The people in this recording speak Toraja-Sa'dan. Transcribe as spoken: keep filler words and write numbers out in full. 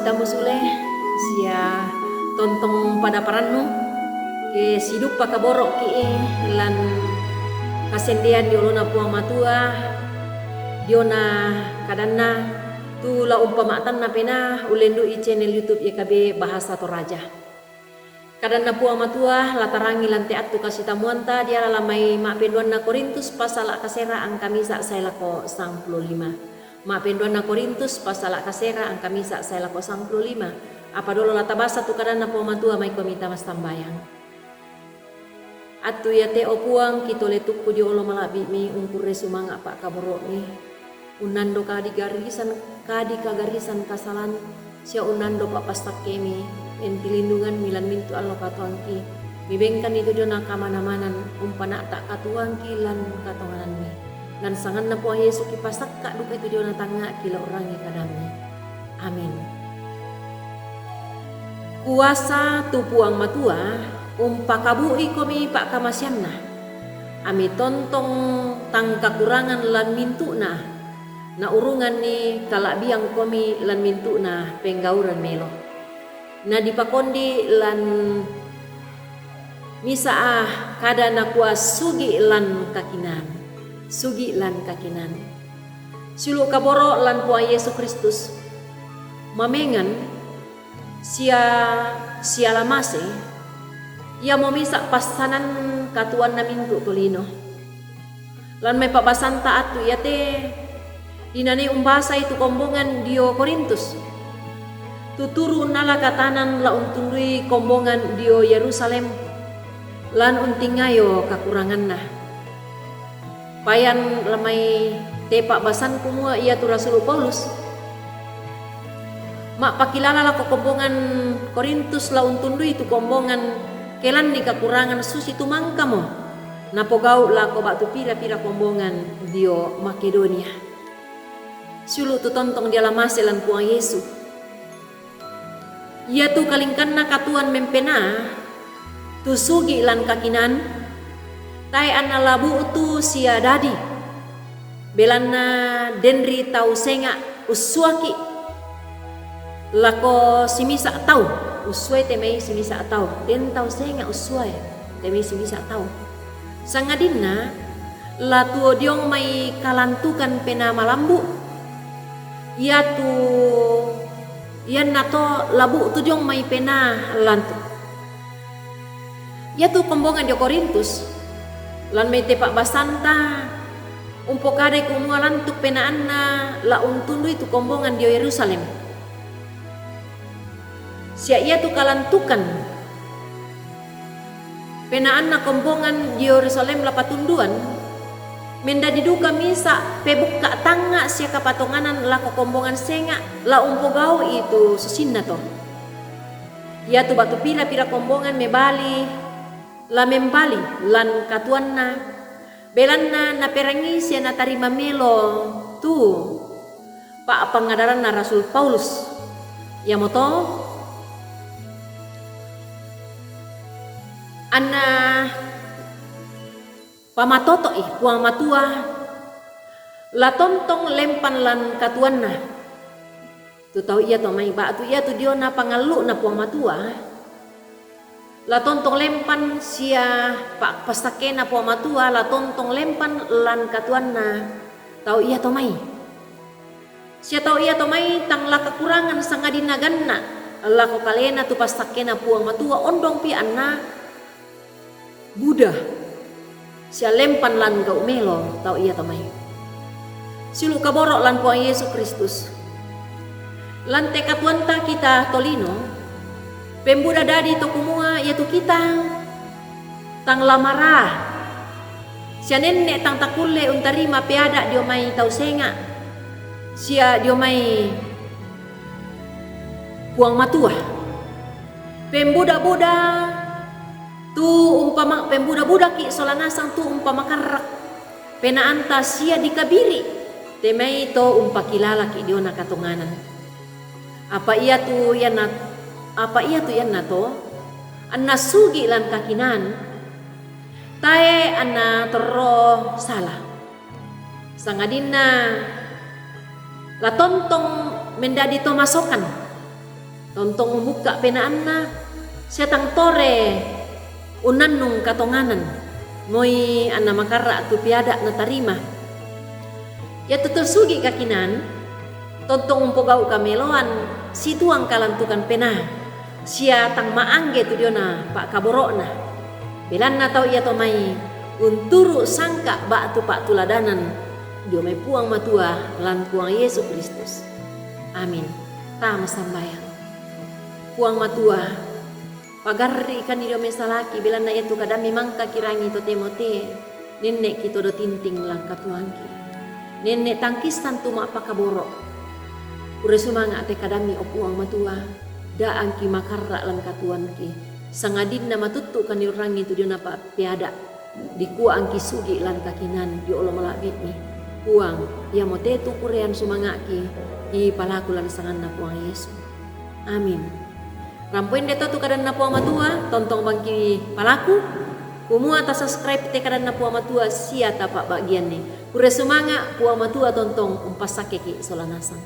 Tamu sule sia tontong pada parannu, ke siduppa kaboro'ki lan kasendean di olona Puang Matua, diona kadanna tu la umpama'tanna penaa ullendu'i channel YouTube Y K B Bahasa Toraja. Kadanna Puang Matua la tarangi lan te attu kasitamuanta diala lan mai ma'penduanna Korintus pasala kasera angka misa sae lako sangpulo lima. Ma'penduanna Korintus pasala kasera angka misa sae lako sangpulo lima. Apa dolo la tabasa tu kadanna Puang Matua, maikomi tama sambayang. Attu iate, o Puang, kitole tukku dio olo mala'bi'mi, ungkurre sumanga' pa'kaboro'mi, unnando kadi garisan, kadi kagarisan kasalan, sia unnando pa'passakkemi, enti lindunganmi lan mintu' allo katuoangki, mibengkanni tu diona kamana-manan, umpana'ta' katuoangki lan katonganammi. Lan sanganna Puang Yesu kipasakka' duka tu diona tangnga'ki la u'rangi kadammi. Amin. Kuasa tu Puang Matua umpakabu'ikomi pa'kamaseanna, ami tontong tang kakurangan lan mintu'na, na urunganni kala'biangkomi lan mintu'na penggauran melo. Na dipakondi lan misa' kada nakua sugi' lan kakinaan, sugi' lan kakinaan. Siulu' kaboro' lan Puang Yesu Kristus, mamengan sia siala mase, iamo misa' passanan katuoanna mintu' tolino. Lan mai pa'basanta attu iate, inanai umbasai tu kombongan dio Korintus, tuturu unnala katanan la untundui kombongan dio Yerusalem, lan untingayo kakuranganna. Payan la mai tepa' basan kumua iatu Rasulu Paulus ma'pakilala lako kombongan Korintus la untundui tu kombongan kelanni kakurangan susitu mangkamo napogau' lako ba'tu pira-pira kombongan dio Makedonia. Siulu' tu tontong diala mase lan Puang Yesu. Iatu kalingkanna katuoan mempenaa, tu sugi' lan kakinaan, tae' anna la bu'tu sia dadi, belanna denri tau senga' ussuaki' lako simisa' tau, ussuai te mai simisa' tau, den tau senga' ussuai te mai simisa' tau. Sangadinna la tuo diong mai kalantukan penaa malambu', iatu iannato la bu'tu diong mai penaa lantu'. Iatu kombongan dio Korintus, lan mai tepa' basanta, umpokadai kumua lantu' penaanna la untundui tu kombongan dio Yerusalem. Sia iatu kalantukan penaanna kombongan dio Yerusalem la patunduan, mendadi duka misa' pebukka' tangnga' sia kapatonganan lako kombongan senga' la umpogau'i tu susinna to. Iatu ba'tu pira-pira kombongan mebali, la membali lan katuoanna, belanna naperangi sia natarima melo tu pa'pangadaranna Rasul Paulus, iamoto anna pamatoto'i Puang Matua la tontong lempan lan katuoanna tu tau iato mai, ba'tu iatu diona pangallu'na Puang Matua la tontong lempan, sia pa'passakkena Puang Matua la tontong lempan lan katuoanna tau iato mai. Sia tau iato mai tang la kakurangan sangadinna ganna' lako kalena tu passakkena Puang Matua, ondongpi anna buda sia lempan lan gau' melo tau iato mai. Siulu' kaboro' lan Puang Yesu Kristus. Lan te katuoanta kita tolino, pembuda dadi to kumua iatu kita tang la maraa, sia nenne' tang takulle untarima peada' dio mai tau senga', sia dio mai Puang Matua. Pembuda-buda tu umpama-, pembuda-budaki' sola nasang tu umpamakarrak penaanta sia dikabiri' te mai to umpakilalaki' diona katonganan. Apa iatu ianna-, apa iatu iannato, anna sugi' lan kakinaan, tae' anna torro sala. Sangadinna la tontong mendadi to masokan, Tontong umbukka penaanna, sia tang tore unnannung katonganan, moi anna makarra tu peada natarima. Iatu to sugi kakinaan, tontong umpogau kameloan situang kalantukan penaa, sia tang maangge tu diona pakkaboro'na. Belanna tau iato mai unturu sangka ba'tu pa'tuladanan dio mai Puang Matua lan Puang Yesu Kristus. Amin. Tama sambayang. Puang Matua, pagarri'kanni dio mai salaki, belanna iatu kadammi mangka kirangi totemo te, nenne'ki todo tinting lan katuoangki. Nenne' tangkisang tu ma'pakaboro'. Kurre sumanga' te kadammi, o Puang Matua, da'angki makarra lan katuoangki, sangadinna matuttu kaniurangi tu diona pa-, peada. Dikuangki sugi lan kakinaan dio olo mala'bi'mi. Puang, iamote tu kurreang sumanga'ki, kipalaku lan sanganna Puang Yesu. Amin. Rampo inde to tu kadanna Puang Matua, tontong bangki palaku, kumua ta subscribe te kadanna Puang Matua sia tapa'bagianni. Kurre sumanga', Puang Matua tontong umpassakkeki sola nasang.